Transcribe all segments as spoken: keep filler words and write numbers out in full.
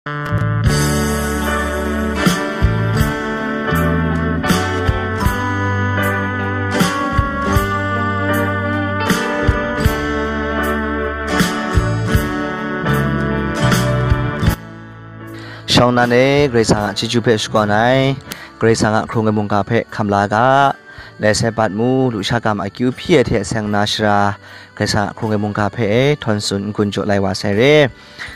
Shawng nnan e, Karai Kasang a chyeju hpe shakawn ai, Karai Kasang a hkrung ai mungga hpe hkam la ga, Lai Sabat mu, lusha ga ma akyu hpyi ai hte seng na shara, Karai Kasang a hkrung ai mungga hpe e htawn tsun n-gun jaw lai wa sai re.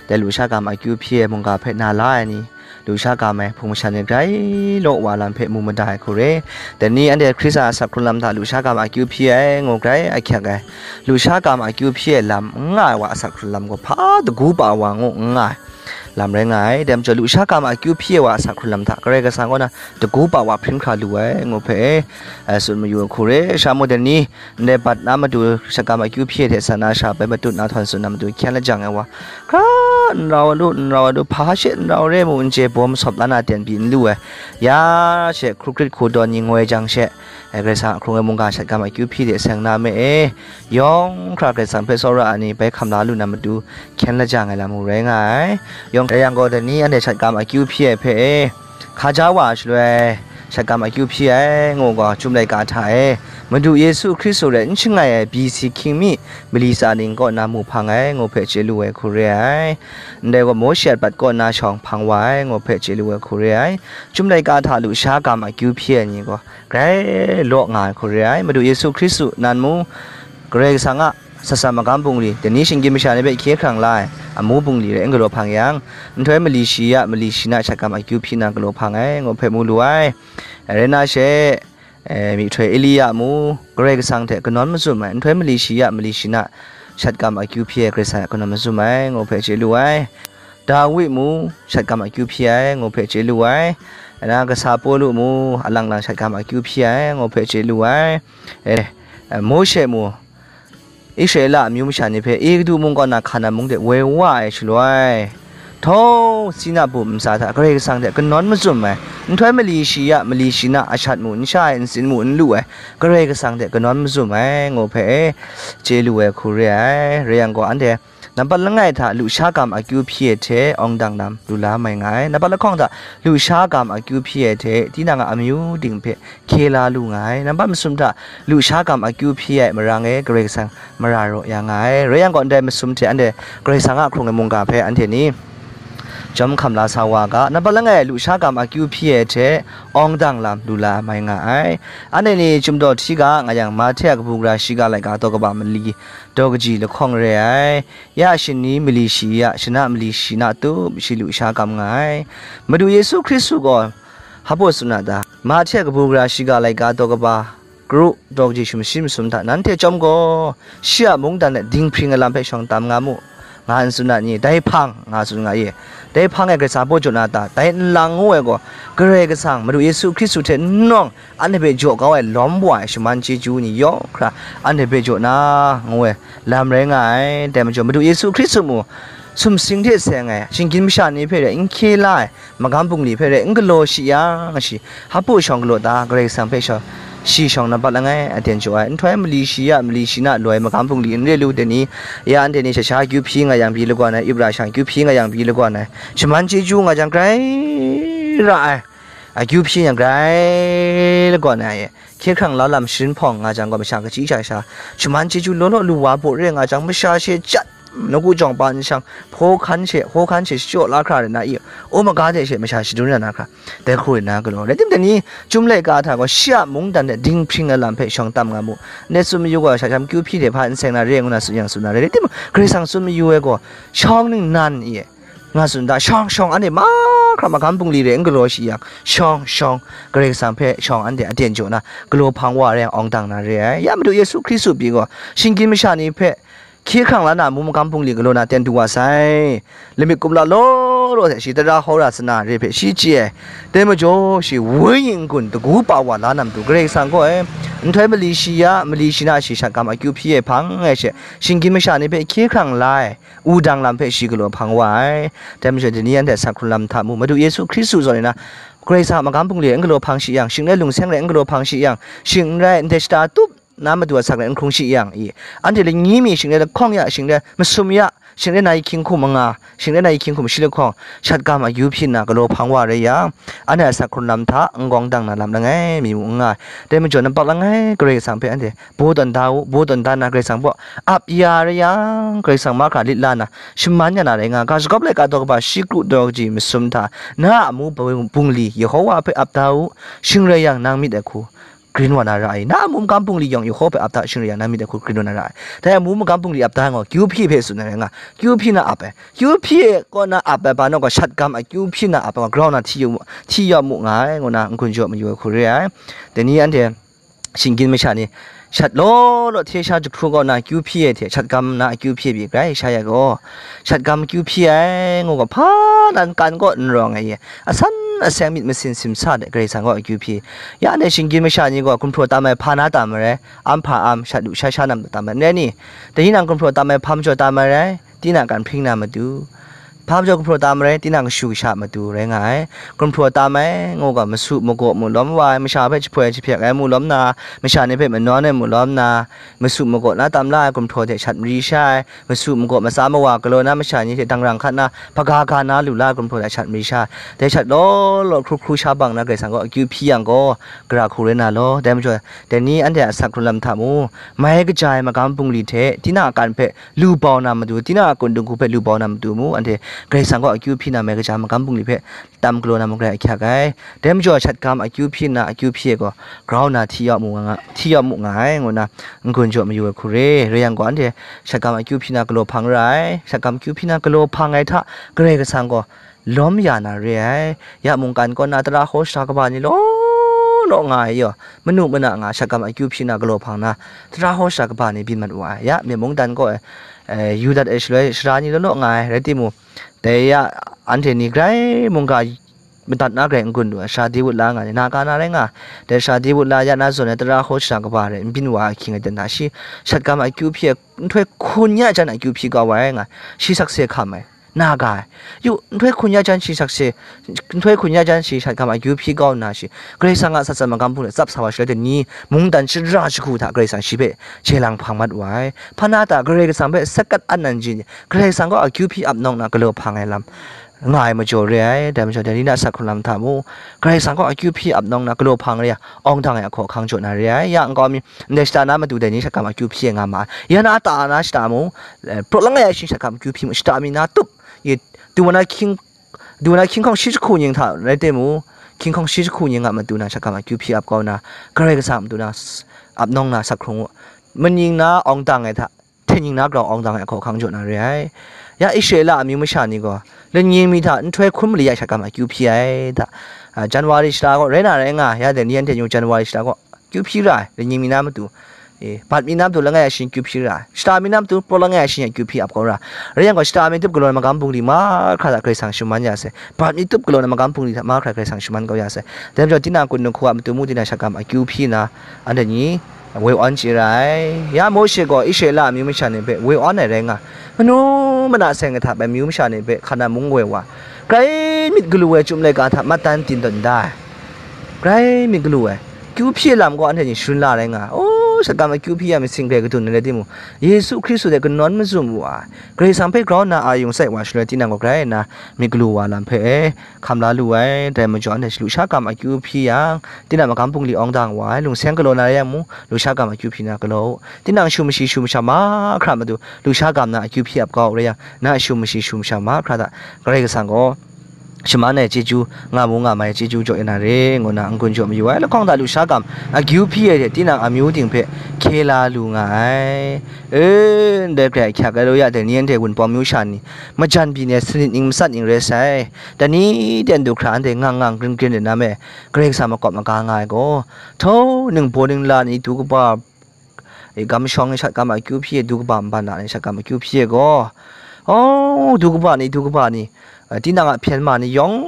Dai lusha ga ma akyu hpyi ai mungga hpe na la ai ni, lusha ga ma ai hpung masha ni grai law wa lam hpe mu mada ai hku re. Dai ni anhte Hkristu a asak hkrung lam hta lusha ga ma akyu hpyi ai, ngu grai ahkyak ai. Lusha ga ma akyu hpyi ai lam n nga ai wa asak hkrung lam gaw hpa dagu pa wa ngu n nga ai lam rai nga ai. Dai majaw, lusha ga ma akyu hpyi ai wa asak hkrung lam hta Karai Kasang kaw na dagu pa wa hpring hkra lu ai, ngu hpe, eh, tsun mayu ai hku re. Sha mu dai ni, ndai bat na matu shat ga ma akyu hpyi ai hte sa na sha bai matut na htawn tsun na matu hkyen lajang ai wa, hkra n rau ai lu, n rau ai lu, hpa she n rau re mu, n chye bawm sawp la na ten pyi n lu ai. Ya she, hkru hkrit hku dawn ni ngoi jang she, eh, Karai Kasang a hkrung ai mungga shat ga ma akyu hpyi hte seng na me e, yawng hkra Karai Kasang hpe tsawra ai ni bai hkam la lu na matu hkyen lajang ai lam mung rai nga ai. Yawng rai yang gaw, dai ni anhte shat ga ma akyu hpyi ai hpe e, hkaja wa shaloi, shat ga ma akyu hpyi ai, ngu gaw, Chyum laika hta e, Madu Yesu Hkristu rai n shangai ai B C hkying mi mali tsa ning kaw na mu hpang ai, ngu hpe chye lu ai hku re ai. Ndai gaw, Mawshe a bat kaw na shawng hpang wa ai, ngu hpe chye lu ai hku re ai. Chyum laika hta lusha ga ma akyu hpyi ai ni gaw, grai law nga ai hku re ai. Madu Yesu Hkristu nan mu, Karai Kasang a sasa magam bungli, dai ni shinggyim masha ni hpe hkye hkrang la ai amu bungli rai n galaw hpang yang, nhtoi mali shi ya, mali shi na shat ga ma akyu hpyi na galaw hpang ai, ngu hpe mu lu ai. Rai na she, eh, myihtoi Elia mu, Karai Kasang hte kanawn mazum ai, nhtoi mali shi ya, mali shi na shat ga ma akyu hpyi ai Karai Kasang hte kanawn mazum ai, ngu hpe chye lu ai. Dawi mu, shat ga ma akyu hpyi ai, ngu hpe chye lu ai. Na kasa Pawlu mu, alang lang shat ga ma akyu hpyi ai, ngu hpe chye lu ai. Eh, eh, Mawshe mu, Israela amyu masha ni hpe Egutu mung kaw na Hkanan mung de woi wa ai shaloi, htawng Sina bum ntsa hta Karai Kasang hte kanawn mazum ai, nhtoi mali shi ya, mali shi na ashat mu n sha ai, ntsin mu n lu ai, Karai Kasang hte kanawn mazum ai, ngu hpe chye lu ai hku re ai. Rai yang gaw, anhte nampat langai hta lusha ga ma akyu hpyi ai hte awng dang lam lu la mai nga ai. Nampat lahkawng hta lusha ga ma akyu hpyi ai hte tinang a amyu ting hpe hkye la lu nga ai. Nampat masum hta lusha ga ma akyu hpyi ai marang e Karai Kasang mara raw ya nga ai. Rai yang gaw, ndai masum hte anhte Karai Kasang a hkrung ai mungga hpe anhte ni chyawm hkam la sa wa ga, nampat langai lusha ga ma akyu hpyi ai hte awng dang lam lu la mai nga ai. Anhte ni chyum daw hti ga nga yang, Mahte a kabu gara shiga laika daw kaba mali daw kaji lahkawng re ai. Ya shani mali shi ya, shana mali shi na tup shi lusha gam nga ai. Madu Yesu Hkristu gaw hpa baw tsun a ta? Mahte a kabu gara shiga laika daw kaba, kru daw kaji shum shi masum hta nanhte chyawm gaw, shi a mungdan de dinghpring ai lam hpe shawng tam nga mu, nga n tsun a ni? Dai hpang, nga tsun nga i. Dai hpang e Karai Kasang hpa baw jaw na ta? Dai nlang ngu ai gaw, Karai Kasang Madu Yesu Hkristu hte nawng anhte hpe jaw kau ai lawm wa ai shaman chyeju ni yawng hkra anhte hpe jaw na, ngu ai lam rai nga ai. Dai majaw, Madu Yesu Hkristu mu, sumsing hte seng ai, shinggyim masha ni hpe rai n hkye la ai, magam bungli hpe rai n galaw shi yang, shi hpa baw shawng galaw ta? Karai Kasang hpe shawng, shi shawng nampat langai aten jaw ai. Nhtoi mali shi ya, mali shi na loi magam bungli n re lu, dai ni, ya anhte ni sha sha akyu hpyi nga yang pyi lagawn ai, ip ra shang akyu hpyi nga yang pyi lagawn ai, shaman chyeju nga jang grai ra ai, akyu hpyi yang grai lagawn ai, hkye hkrang la lam sharin hpawng nga jang gaw, masha kaji sha sha shaman chyeju law law lu wa baw re nga jang, masha she jat, nawku jawng pa nshang, hpaw hkan she, hpaw hkan she shachyaw la hkra rai na i? O maga de she masha shadun rai na hkra, dai hku rai na galaw. Rai tim, dai ni, Chyum laika hta gaw shi a mungdan de dinghpring ai lam hpe shawng tam nga mu. Ndai tsun mayu gaw, sha sham akyu hpyi hte hpa n seng na re ngu na tsun yang tsun na re. Rai tim, Karai Kasang tsun mayu ai gaw, shawng ningnan i, nga tsun ta? Shawng, shawng, anhte mahkra magam bungli re n galaw shi yang, shawng, shawng, Karai Kasang hpe shawng anhte aten jaw na, galaw hpang wa re yang awng dang na re ai. Ya Madu Yesu Hkristu pyi gaw, shinggyim masha ni hpe hkye hkrang la na, amu magam bungli galaw na ten du wa sai. Lamik kumla law law hte shi tara hkau ra sa na re hpe shi chye ai. Dai majaw, shi wenyi n-gun dagu pa wa la na matu, Karai Kasang gaw e, nhtoi mali shi ya, mali shi na shi shat ga ma akyu hpyi ai hpang ai she, shinggyim masha ni hpe hkye hkrang la ai wudang lam hpe shi galaw hpang wa ai. Dai majaw, dai ni anhte asak hkrung lam hta mu, Madu Yesu Hkristu zawn e na, Karai Kasang a magam bungli n galaw hpang shi yang, shing n rai lungseng rai n galaw hpang shi yang, shing n rai ndai shata tup na matu asak rai n hkrung shi yang i, anhte lani mi shing n rai lahkawng ya, shing n rai masum ya, Shingren ai hkying hkum anga, shingren ai hkying hkum shi lahkawng, shat gam akyu hpyi nna galaw hpang wa rai yang, anhte a asak hkrun lam hta n gawng dang na lam langai mi mung n nga ai. Dai majaw, nampak langai Karai Kasang hpe anhte baw tawn da u, baw tawn da nna Karai Kasang baw ap ya rai yang, Karai Kasang mahkra lit la nna, shaman ya na rai nga, ga shagawp laika daw kaba shi kru daw kaji masum hta, na a amu bungli Yehowa hpe ap da u, shing rai yang, nang myit ai hku grin wa na ra ai. Na a mu magam bungli yawng Yehowa hpe ap da, shing rai yang, nang myit ai hku grin wa na ra ai. Dai a mu magam bungli ap da ai gaw, kyu hpyi hpe tsun ai rai nga, kyu hpyi na ap ai. Kyu hpyi kaw na ap ai, ba naw gaw, shat gam akyu hpyi na ap ai gaw, grau na hti yu mu, hti yu mu nga ai, ngu na n-gun jaw mayu ai hku re ai. Dai ni anhte shinggyim masha ni, shat law law hte sha jahkru kaw na akyu hpyi ai hte, shat gam na akyu hpyi ai pyi grai sha ya gaw, shat gam akyu hpyi ai, ngu gaw, hpa nan kan kaw n rawng ai, asan aseng myit masin simsa de Karai Kasang kaw akyu hpyi. Ya anhte shinggyim masha ni gaw gumhpraw tam ai hpa na tam marai, am hpa am, shat lu sha sha nam tam ai, n rai ni? Dai ni nang gumhpraw tam ai hpa majaw tam ai rai, tinang kan hpring na matu, hpa majaw gumhpraw tam ai rai, tinang kashu kasha matu rai nga ai. Gumhpraw tam ai, ngu ga, masu magaw mu lawm wa ai, masha hpe jahpoi jahpyak ai mu lawm na, masha ni hpe manawn ai mu lawm na, masu magaw na tam la ai gumhpraw hte shat mari sha ai, masu magaw matsa mawa galaw na masha ni hte dangrang hkat na, hpaga ga na lu la ai gumhpraw hte shat mari sha ai. Dai shat law law hkru hkru sha bang na Karai Kasang gaw akyu hpyi yang gaw, gara hku rai na law. Dai majaw, dai ni anhte a asak hkrun lam hta mu, mai kaja ai magam bungli hte tinang a kan hpe lu bau na matu, tinang a kun dinghku hpe lu bau na matu mu, anhte Karai Kasang gaw akyu hpyi na, mai kaja magam bungli hpe tam galaw na magrai ahkyak ai. Dai majaw, shat gam akyu hpyi nna akyu hpyi ai gaw, grau na hti yu mu nga, hti yu mu nga ai, ngu na n-gun jaw mayu ai hku re. Rai yang gaw, anhte shat gam akyu hpyi na galaw hpang ra ai. Shat gam akyu hpyi na galaw hpang ai hta, Karai Kasang gaw lawm ya na re ai. Ya mungkan kaw na tara hkaw shara kaba ni law law nga ai yaw, manu mana nga shat gam akyu hpyi na galaw hpang na, tara hkaw shara kaba ni byin mat wa ai. Ya, myen mungdan kaw e, e, yu dat ai shaloi sara ni law law nga ai, rai timung, dai ya anhte ni grai mungga madat na grai n-gun lu ai, sara di wut la nga ni, na ka na rai nga, dai sara di wut la ya na zawn ai tara hkaw shara kaba rai n byin wa ai hkying aten hta, shi shat gam akyu hpyi ai, nhtoi hkun ya jan akyu hpyi kau ai nga, shi sakse hkam ai. Na ga ai. Yu, nhtoi hkun ya jan shi sakse, nhtoi hkun ya jan shi shat gam akyu hpyi kau nna shi, Karai Kasang a asak hkrun magam hpung de tsap sa wa shaloi, dai ni mungdan shara shagu hta Karai Kasang shi hpe chye lang hpang mat wa ai. Hpa na ta Karai Kasang hpe sakat anan ji ni, Karai Kasang gaw akyu hpyi ap nawng na galaw hpang ai lam nga ai majaw re ai. Dai majaw, dai ni na asak hkrun lam hta mu, Karai Kasang gaw akyu hpyi ap nawng na galaw hpang re ai, awng dang ai ahkaw ahkang jaw na re ai. Ya nkau mi, ndai shata na matu dai ni shat gam akyu hpyi ai nga ma ai. Ya na ta na shata mu, eh, praw langai ai shi shat gam akyu hpyi mu, shata mi na tup, i, du wa na hkying, du wa na hkying hkawng shi jahku ning hta rai timung, hkying hkawng shi jahku ning a matu na shat gam akyu hpyi ap kau na, Karai Kasang a matu na s-, ap nawng na asak hkrung u, maning na awng dang ai hta, hten ning na grau awng dang ai ahkaw ahkang jaw na re ai. Ya Israela amyu masha ni gaw, lanying mi hta nhtoi hkun mali ya shat gam akyu hpyi ai hta, a, January shata gaw rai na rai nga, ya dai ni anhte yu, January shata gaw akyu hpyi ra ai, lanying mi na matu, e, bat mi na matu langai a shi akyu hpyi ra ai, shata mi na matu praw langai a shi akyu hpyi ap kau ra. Rai yang gaw, shata mi tup galaw na magam bungli mahkra hta Karai Kasang shaman ya sai, bat mi tup galaw na magam bungli hta mahkra Karai Kasang shaman kau ya sai. Dai majaw, tinang kun dinghku a matu mu, tinang shat gam akyu hpyi na, anhte ni woi awn chye ra ai. Ya Mawshe gaw Israela amyu masha ni hpe woi awn ai rai nga, manu mana seng ai hta bai amyu masha ni hpe Hkana mung woi wa, grai myit galu ai chyum laika hta mattan tin tawn da ai, grai myit galu ai, kyu hpyi ai lam gaw anhte ni shangun la rai nga ai. O, shat gam akyu hpyi ya myit sing grai kadun ai rai timung, Yesu Hkristu hte kanawn mazum wa ai, Karai Kasang hpe grau nna a yung tsai wa shaloi, tinang gaw grai nna myit galu wa lam hpe e hkam la lu ai. Dai majaw, anhte lusha gam akyu hpyi yang, tinang magam bungli awng dang wa ai, lungseng galaw na rai yang mung, lusha gam akyu hpyi na galaw u. Tinang shu mashi shu masha mahkra matu, lusha gam na akyu hpyi ap kau rai yang, na shu mashi shu masha mahkra hta Karai Kasang gaw shaman ai chyeju, nga mu nga mai ai chyeju jaw ya na re, ngu na n-gun jaw mayu ai. Lahkawng hta lusha gam akyu hpyi ai hte, tinang amyu ting hpe hkye la lu nga ai. E, ndai grai ahkyak ai law ya, dai ni anhte Wunpawng myu sha ni, majan byin ai sanit ning matsat ning rai sai. Dai ni ten du hkra anhte ngang ngang grin grin de na me, Karai Kasang makawp maga nga ai gaw, htau ningbaw ningla ni du kaba, e, gam shawng ni shat gam akyu hpyi ai, du kaba nban na ni shat gam akyu hpyi ai gaw, o, du kaba ni, du kaba ni, e, tinang a hpyen ma ni yawng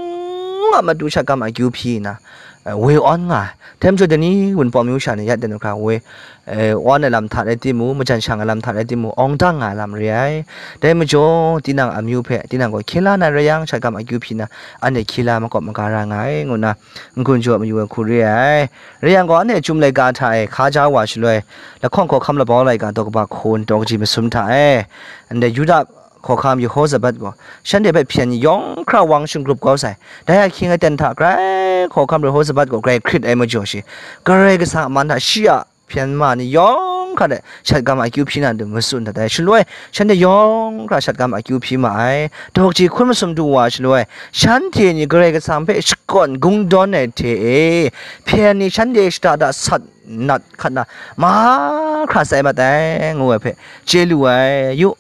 a matu shat gam akyu hpyi nna, e, woi awn nga ai. Dai majaw, dai ni Wunpawng myu sha ni ya ten du hkra woi, e, awn ai lam hta rai timung, majan shang ai lam hta rai timung, awng dang nga ai lam re ai. Dai majaw, tinang amyu hpe tinang gaw hkye la na rai yang, shat gam akyu hpyi na, anhte hkye la makawp maga ra nga ai, ngu na n-gun jaw mayu ai hku re ai. Rai yang gaw, anhte chyum laika hta e hkaja wa shaloi, lahkawng hkawhkam labau laika daw kaba hku ntaw kaji masum hta e, ndai Yuda hkawhkam Yehozabat gaw shanhte hpe hpyen ni yawng hkra wang shingrup kau sai. Dai ahkying aten hta grai hkawhkam Yehozabat gaw grai hkrit ai majaw shi, Karai Kasang a man hta shi a hpyen ma ni yawng hkra de shatkam akyu hpyi na du matsun dat ai. Shaloi shanhte yawng hkra shatkam akyu hpyi ma ai. Daw kaji hkun masum du wa shaloi, shanhte ni Karai Kasang hpe shakawn kungdawn ai hte e, hpyen ni shanhte shada da sat nat hkat na mahkra sai mat ai, ngu ai hpe chye lu ai. Yu,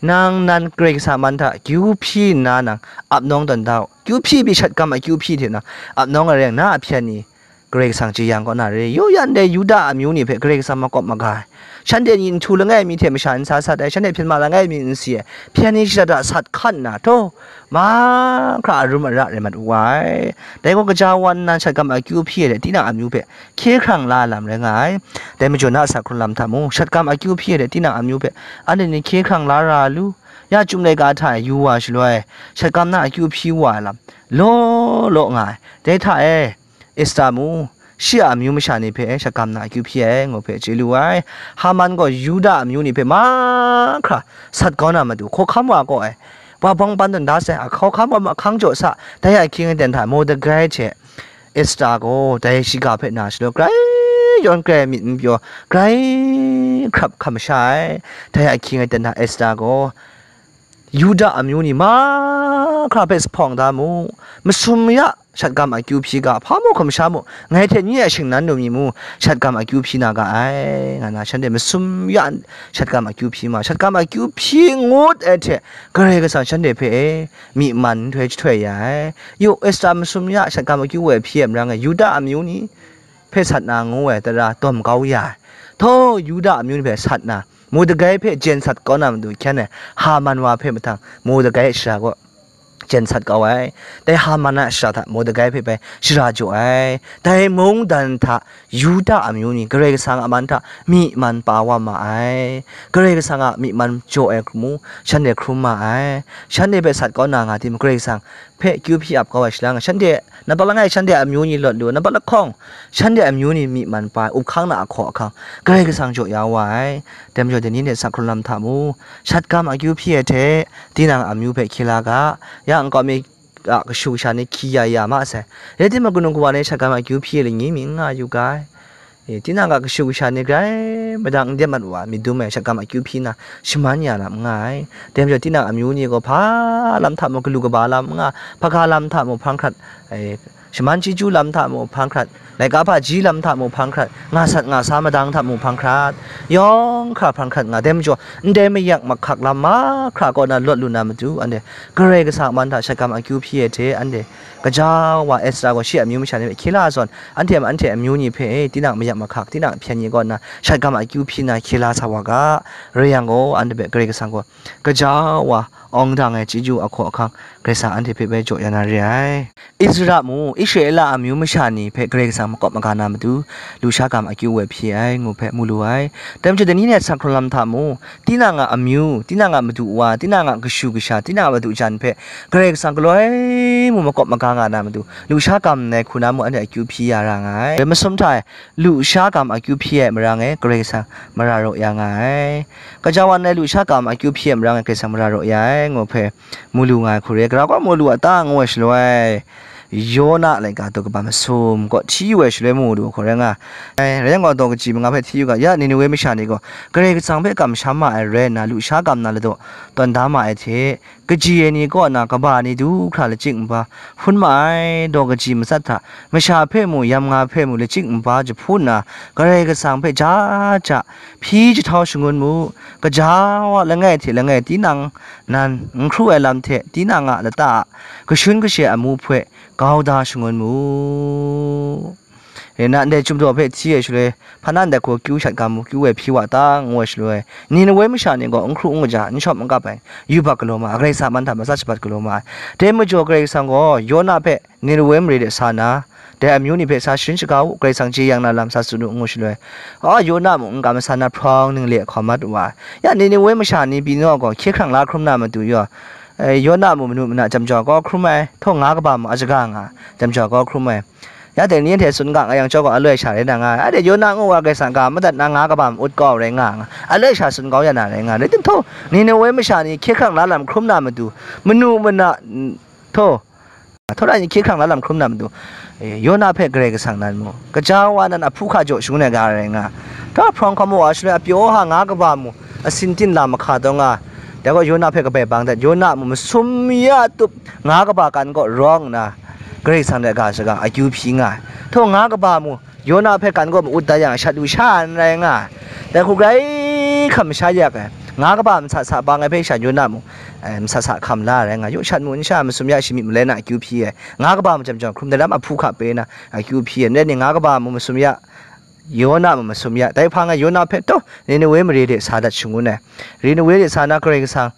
nang nan Karai Kasang a man hta kyu hpyi nna nang ap nawng tawn da u. Kyu hpyi pyi shatkam akyu hpyi hte nang ap nawng ai rai yang, na a hpyen ni Karai Kasang jeyang kaw na re. Yu, yan dai Yuda amyu ni hpe Karai Kasang makawp maga ai. Shanhte ni nhtu langai mi hte masha n sa sat ai, shanhte hpyen ma langai mi n si ai, hpyen ni shada da sat hkan nna, htaw, mahkra arum ara rai mat wa ai. Dai gaw kaja wan nna shatkam akyu hpyi ai hte tinang amyu hpe hkye hkrang la ai lam rai nga ai. Dai majaw na a sa hkrun lam hta mu, shatkam akyu hpyi ai hte tinang amyu hpe anhte ni hkye hkrang la ra lu, ya chyum laika hta e yu wa shaloi, shatkam na akyu hpyi wa ai lam law law nga ai. Dai hta e, Esta mu, shi a amyu masha ni hpe shatkam na akyu hpyi ai, ngu hpe chye lu ai. Haman gaw Yuda amyu ni hpe mahkra sat kau na matu, hkawhkam wa kaw ai, wa bawng pan tawn da sai, hkawhkam wa mahkang jaw sa, dai a ahkying aten hta Mordekai hte Esta gaw dai shiga hpe na shalaw, grai yawn grai myit n pyaw, grai hkrap hkam sha ai. Dai a ahkying aten hta Esta gaw Yuda amyu ni mahkra hpe sa hpawng da mu, masum ya, shatkam akyu hpyi ga, hpa mu hkam sha mu, ngai hte nye a shingnan lu mi mu, shatkam akyu hpyi na ga ai, nga na shanhte masum ya shatkam akyu hpyi ma, shatkam akyu hpyi ngut ai hte, Karai Kasang shanhte hpe e myi man nhtoi jahtoi ya ai. Yu, Esta masum ya shatkam akyu woi hpyi ai marang e, Yuda amyu ni hpe sat na ngu ai tara dawm kau ya ai. Htaw, Yuda amyu ni hpe sat na, Mordekai hpe jen sat kau na matu hkyen e, Haman wa hpe mahtang Mordekai a shara gaw jen sat kau ai. Dai Haman a shara hta Mordekai hpe bai shara jaw ai. Dai mungdan hta Yuda amyu ni Karai Kasang a man hta myi man pa wa ma ai. Karai Kasang a myi man jaw ai hkrum mu, shanhte hkrum ma ai. Shanhte hpe sat kau na nga tim, Karai Kasang hpe kyu hpyi ap kau ai shalang, shanhte nampak langai shanhte amyu ni lawt lu, nampak lahkawng shanhte amyu ni myi man pa ai, up hkang na ahkaw ahkang, Karai Kasang jaw ya wa ai. Dai majaw, dai ni hte sa hkrun lam hta mu, shatkam akyu hpyi ai hte, tinang amyu hpe hkye la ga, ya nkau mi a kashu kasha ni hkyi ya ya ma sai. Rai timung, kanu kawa ni shatkam akyu hpyi ai lani mi n nga yu ga ai. E, tinang a kashu kasha ni grai madat n dep mat wa, myit dum ai, shatkam akyu hpyi na shaman ya lam n nga ai. Dai majaw, tinang amyu ni gaw hpa lam hta mung galu kaba lam n nga, hpaga lam hta mung hpang hkrat, e, shaman chyeju lam hta mung hpang hkrat, laika hpaji lam hta mung hpang hkrat, nga sat nga sa madang hta mung hpang hkrat, yawng hkra hpang hkrat nga. Dai majaw, ndai mayak mahkak lam mahkra kaw na lawt lu na matu, anhte Karai Kasang a man hta shatkam akyu hpyi ai hte, anhte gaja wa Esta gaw shi a amyu masha ni hpe hkye la zawn, anhte a, anhte amyu ni hpe, e, tinang mayak mahkak, tinang hpyen ni kaw nna shatkam akyu hpyi na hkye la sa wa ga, rai yang gaw, anhte hpe Karai Kasang gaw gaja wa awng dang ai chyeju ahkaw ahkang, Karai Kasang anhte hpe bai jaw ya na re ai. Ezra mu, Israela amyu masha ni hpe Karai Kasang makawp maga na matu, lusha gam akyu woi hpyi ai, ngu hpe mu lu ai. Dai majaw, dai ni hte sa hkrun lam hta mu, tinang a amyu, tinang a madu wa, tinang a kashu kasha, tinang a madu jan hpe Karai Kasang galoi mung makawp maga nga na matu, lusha gam ndai hku na mung anhte akyu hpyi ya ra nga ai. Dai masum hta e, lusha gam akyu hpyi ai marang e Karai Kasang mara raw ya nga ai. Gaja wa ndai lusha gam akyu hpyi ai marang e Karai Kasang mara raw ya ai, ngu hpe mu lu nga ai hku re. Grau gaw mu lu a ta, ngu ai shaloi, Yona laika daw kaba masum kaw hti yu ai shaloi mu lu hku rai nga ai. Rai yang gaw, daw kaji manga hpe hti yu ga, ya Ninewe masha ni gaw Karai Kasang hpe kamsham ma ai rai nna, lusha gam na ladaw tawn da ma ai hte, kaji ai ni kaw na kaba ni du hkra lachyik nba hpun ma ai. Daw kaji matsat hta, masha hpe mu, yamnga hpe mu, lachyik nba jahpun nna, Karai Kasang hpe ja ja hpyi jahtau shangun mu. Gaja wa langai hte langai tinang nan n hkru ai lam hte, tinang a lata a kashun kashe amu hpe grau da shangun mu. E, na ndai chyum daw hpe hti ai shaloi, hpa na ndai hku kyu shat ga mu, kyu ai hpyi wa ta, ngu ai shaloi, Ninewe masha ni gaw n hkru n kaja, n shawm n kap ai, yubak galaw ma ai, Karai Kasang a man hta matsa shabat galaw ma ai. Dai majaw Karai Kasang gaw Yona hpe Ninewe mare de sa na, dai amyu ni hpe sa sharin shaga u, Karai Kasang jeyang na lam sa tsun u, ngu shaloi, a, Yona mung n kam masa na hprawng ning le hkawm mat wa ai. Ya Ninewe masha ni pyi naw gaw hkye hkrang la hkrum na matu yaw, e, Yona mung manu mana jam jaw kau hkrum ai, htaw nga kaba mung a shaga nga, jam jaw kau hkrum ai. Ya dai ni hte tsun ga nga yang chyawm gaw, aloi sha rai na nga ai. Anhte Yona ngu wa Karai Kasang ga madat na nga kaba ma-ut kau rai nga nga, aloi sha tsun kau ya na rai nga ai. Rai timung, Ninewe masha ni hkye hkrang la lam hkrum na matu, manu mana, n-, htaw, htaw ra ni hkye hkrang la lam hkrum na matu, e, Yona hpe Karai Kasang nan mu, kaja wa nan ahpu hka jaw shangun ai ga rai nga. Htaw hprawng hkam wa shaloi, apyaw ha nga kaba mu, asin tin lam mahka taw nga, dai gaw Yona hpe kabai bang dat, Yona mu masum ya tup nga kaba kan kaw rawng nna, Karai Kasang hte ga shaga akyu hpyi nga ai. Htaw nga kaba mu, Yona hpe kan kaw ma-ut dat yang, shat lu sha n rai nga ai. Dai hku grai hkam sha yak ai, nga kaba masa sa bang ai hpe sha Yona mu, eh, masa sa hkam la ai rai nga ai. Yu, shat mu n sha masum ya shi myit malai na akyu hpyi ai, nga kaba mu jam jang hkrum dai lam ahpu hka pe na akyu hpyi ai, ndai ni nga kaba mu masum ya, Yona mu masum ya. Dai hpang e Yona hpe taw, Ninewe mare de sa dat shangun ai. Ninewe de sa na Karai Kasang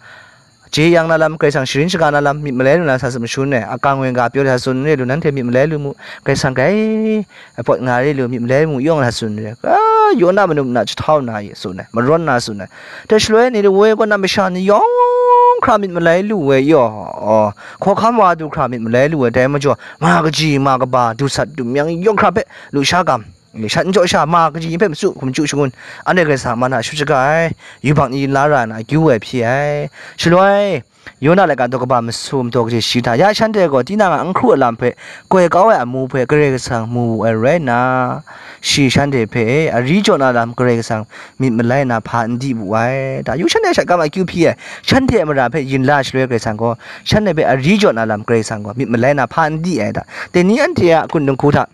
jeyang na lam, Karai Kasang sharin shaga na lam, myit malai lu na sa tsun mashun ai. Akang ngwi ga pyaw de sa tsun n re lu, nanhte myit malai lu mu, Karai Kasang grai apawt nga re lu, myit malai mu yawng na tsun re. A, Yona manu mana jahtau na ye tsun ai, marawn na tsun ai. Dai shaloi Ninewe kaw na masha ni yawng hkra myit malai lu ai yaw, hkawhkam wa du hkra myit malai lu ai, dai majaw ma kaji ma kaba, du sat du myang yawng hkra hpe lusha gam, shat n jaw sha, ma kaji hpe matsu hkum chyu shangun, anhte Karai Kasang a man hta shut shaga ai, yubak ni yin la ra na akyu ai hpyi ai. Shaloi, Yona laika daw kaba masum daw kaji shi hta, ya shanhte gaw tinang a n hkru a lam hpe, koi kau ai amu hpe, Karai Kasang mu wu ai rai nna, shi shanhte hpe ari jaw na lam Karai Kasang myit malai na hpa n di wu ai. Da, yu shanhte shat kam akyu hpyi ai, shanhte a mara hpe yin la shaloi Karai Kasang gaw, shanhte hpe ari jaw na lam Karai Kasang gaw myit malai na hpa n di ai da. Dai ni anhte a kun dinghku hta,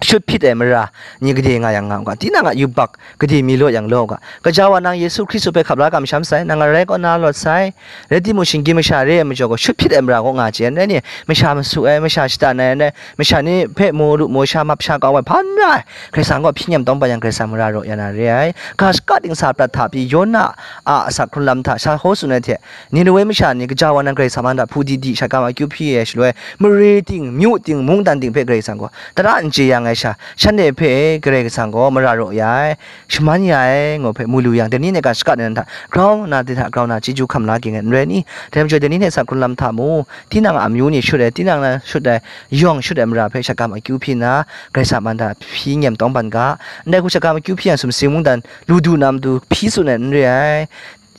shut hpyit ai mara ni gade nga yang nga u ga, tinang a yubak gade mi law yang law u ga, gaja wa nang Yesu Hkristu hpe hkap la kamsham sai, nang arai kaw na lawt sai, rai timung, shinggyim masha re ai majaw gaw, shut hpyit ai mara kaw nga chye ai, rai ni, masha masu ai, masha shatan ai, rai, masha ni hpe mu lu, mu sha, map sha kau ai, hpa n ra ai, Karai Kasang gaw hpyi nyem tawng ban yang, Karai Kasang mara raw ya na re ai, ga shaka dingsa prat hta pyi, Yona a asak hkrun lam hta sha hkaw tsun ai hte, Ninewe masha ni gaja wa nang Karai Kasang a man hta hpu di di shat kam akyu hpyi ai shaloi, mare ting, myu ting, mungdan ting hpe Karai Kasang gaw tara n chye yang ai sha, shanhte hpe Karai Kasang gaw mara raw ya ai, shaman ya ai, ngu hpe mu lu yang, dai ni hte ga shaka ni nan hta grau nna, dai hta grau nna chyeju hkam la ging ai, n rai ni? Dai majaw, dai ni hte asak hkrun lam hta mu, tinang a amyu ni shut ai, tinang na shut ai, yawng shut ai mara hpe shat kam akyu hpyi nna, Karai Kasang a man hta hpyi nyem tawng ban ga, ndai hku shat kam akyu hpyi yang, sumsing mungdan lu du na matu hpyi tsun ai n re ai.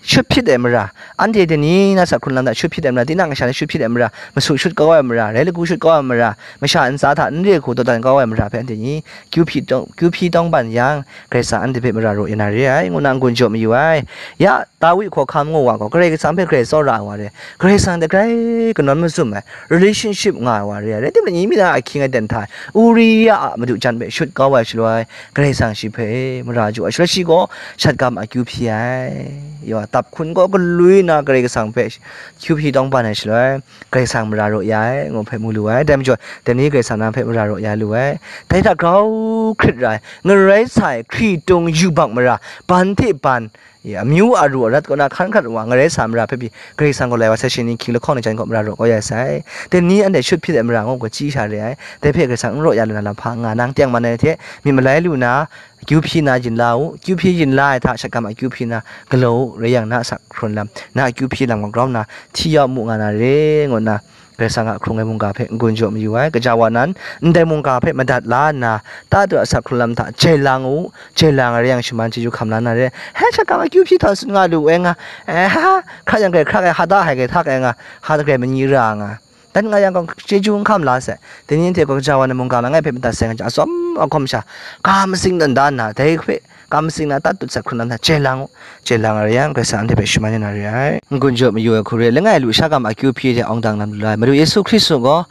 Shut hpyit ai mara, anhte dai ni na asak hkrun lam hta shut hpyit ai mara, tinang kasha ni shut hpyit ai mara, masu shut kau ai mara, rai lagu shut kau ai mara, masha ntsa hta n re hku dawdan kau ai mara hpe anhte ni kyu hpyi tawng, kyu hpyi tawng ban yang, Karai Kasang anhte hpe mara raw ya na re ai, ngu na n-gun jaw mayu ai. Ya, Dawi hkawhkam ngu wa gaw, Karai Kasang hpe grai tsawra ai wa re, Karai Kasang hte grai kanawn mazum ai, relationship nga ai wa re ai. Rai timung, ni mi na ahkying aten hta e, Uria a madu jan hpe shut kau ai shaloi, Karai Kasang shi hpe mara jaw ai shaloi, shi gaw shat kam akyu hpyi ai. Yaw, dap hkun kaw galwi na Karai Kasang hpe kyu hpyi tawng ban ai shaloi, Karai Kasang mara raw ya ai, ngu hpe mu lu ai. Dai majaw, dai ni Karai Kasang nang hpe mara raw ya lu ai. Dai hta grau hkrit ra ai, ngarai sa ai hkritung yubak mara, ban hte ban, ya, amyu aru arat kaw na hkan hkrat wa, ngarai sa mara hpe pyi, Karai Kasang gaw lai wa sai, shing ni hkying lahkawng ni jan kaw mara raw kau ya sai. Dai ni anhte shut hpyit ai mara ngu gaw chyi sha re ai. Dai hpe Karai Kasang n raw ya lu na lam hpa n nga, nang teng man ai hte myit malai lu na, akyu hpyi na yin la u, akyu hpyi yin la ai hta shat kam akyu hpyi na galaw u, rai yang, na asak hkrun lam, na akyu hpyi lam gaw grau nna hti ya u mu nga na re, ngu nna, Karai Kasang a hkrung ai mungga hpe n-gun jaw mayu ai. Gaja wa nan, ndai mungga hpe madat la nna, tatut asak hkrun lam hta jai lang u, jai lang ai rai yang, shaman chyeju hkam la na re. He, shat kam akyu hpyi htaw tsun nga lu ai nga, eh, ha, ha, hkrat yang grai hkrak ai, hta hai grai hta ai nga, hta grai mani ra nga, dan nga yang gaw, chyeju n hkam la sai. Dai ni hte gaw gaja wa nan mungga langai hpe madat sai nga, atsawm agawm sha, ga matsing dan da nna, dai hpe ga matsing na tatut asak hkrun lam hta jai lang u, jai lang ai rai yang, Karai Kasang anhte hpe shaman ya na re ai. N-gun jaw mayu ai hku re, langai lusha gam akyu hpyi hte awng dang lam lu la ai Madu Yesu Hkristu gaw,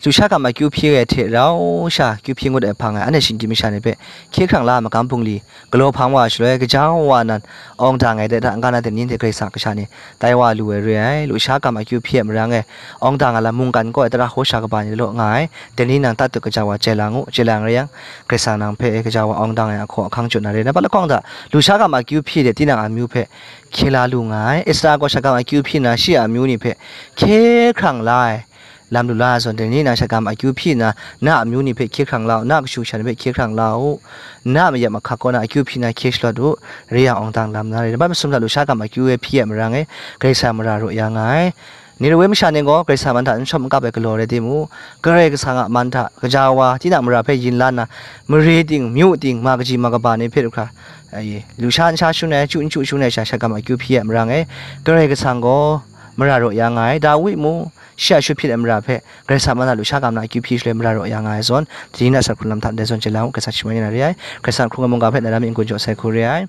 lusha gam akyu hpyi ai hte rau sha akyu hpyi ngut ai hpang e, anhte shinggyim masha ni hpe hkye hkrang la ai magam bungli galaw hpang wa shaloi, gaja wa nan awng dang ai dai hta n-ga na, dai ni hte Karai Kasang kasha ni tai wa lu ai re ai. Lusha gam akyu hpyi ai marang e, awng dang ai lam mungkan kaw ai tara hkaw sha kaba ni law nga ai. Dai ni nang tatut gaja wa jai lang u, jai lang rai yang, Karai Kasang nang hpe gaja wa awng dang ai ahkaw ahkang jaw na re. Nampat lahkawng hta, lusha gam akyu hpyi de tinang amyu hpe hkye la lu nga ai. Esra gaw shat gam akyu hpyi nna, shi a amyu ni hpe hkye hkrang la ai. Lam lu la ai zawn, dai ni nang shat gam akyu hpyi nna, na amyu ni hpe hkye hkrang la u, na kashu kasha ni hpe hkye hkrang la u, na mayam mahkak kaw na akyu hpyi nna hkye shalawt u, re yang awng dang lam na re. Nampat masum hta lusha gam akyu e hpyi ai marang e, Karai Kasang mara raw ya nga ai. Ninewe masha ni gaw Karai Kasang man hta n shawm n kap ai galaw rai timung, Karai Kasang a man hta gaja wa, tinang mara hpe yin la nna, mare ting, myu ting, ma kaji ma kaba ni hpe du hkra, ai, lusha nsha shun ai, chyu n chyu shun ai sha, shat gam akyu hpyi ai marang e, Karai Kasang gaw mara raw ya nga ai. Dawi mung, shi a shut hpyit ai mara hpe Karai Kasang man hta lusha gam na akyu hpyi shaloi mara raw ya nga ai zawn, tini na sat hkrung lam hta ndai zawn chye la u, Karai Kasang shaman ya na re ai. Karai Kasang hkrung ai mungga hpe na ra mi n-gun jaw sai hku re ai.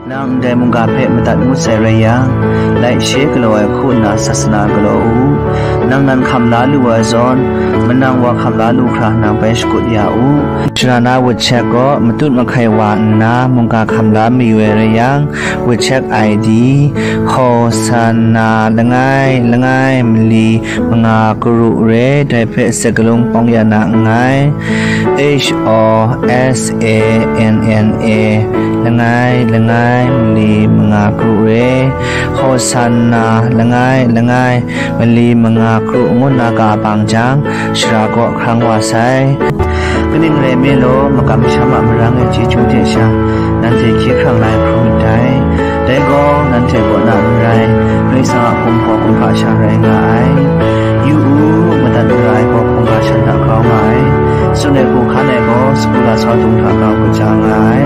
Nang ndai mungga hpe madat ngut sai rai yang, laishe galaw ai hku nna sasana galaw u. Nang nan hkam la lu ai zawn, manang wa hkam la lu hkra nang bai shakut ya u. Shara na wut shek gaw matut mahkai wa nna mungga hkam la mayu ai rai yang, wut shek I D, Hosanna langai langai mali manga karu re, dai hpe sakalung pawng ya na nngai. H O S A N N A, langai langai mali manga karu re, Hosanna langai langai mali manga karu ngu nna ga bang jang, shara kaw hkrang wa sai. Kaning rai nme law, makam masham a marang e chyeju hte sha, nanhte hkye hkrang la ai hkrum myit dai. Dai gaw, nanhte kaw na n rai, Karai Kasang a hkum hpaw kumhpa sha rai nga ai. Yu u, madat mara ai gaw hkungga shan hta grau nga ai. Tsun ai hku hkan ai gaw, sagu lasau dung hta grau kaja nga ai.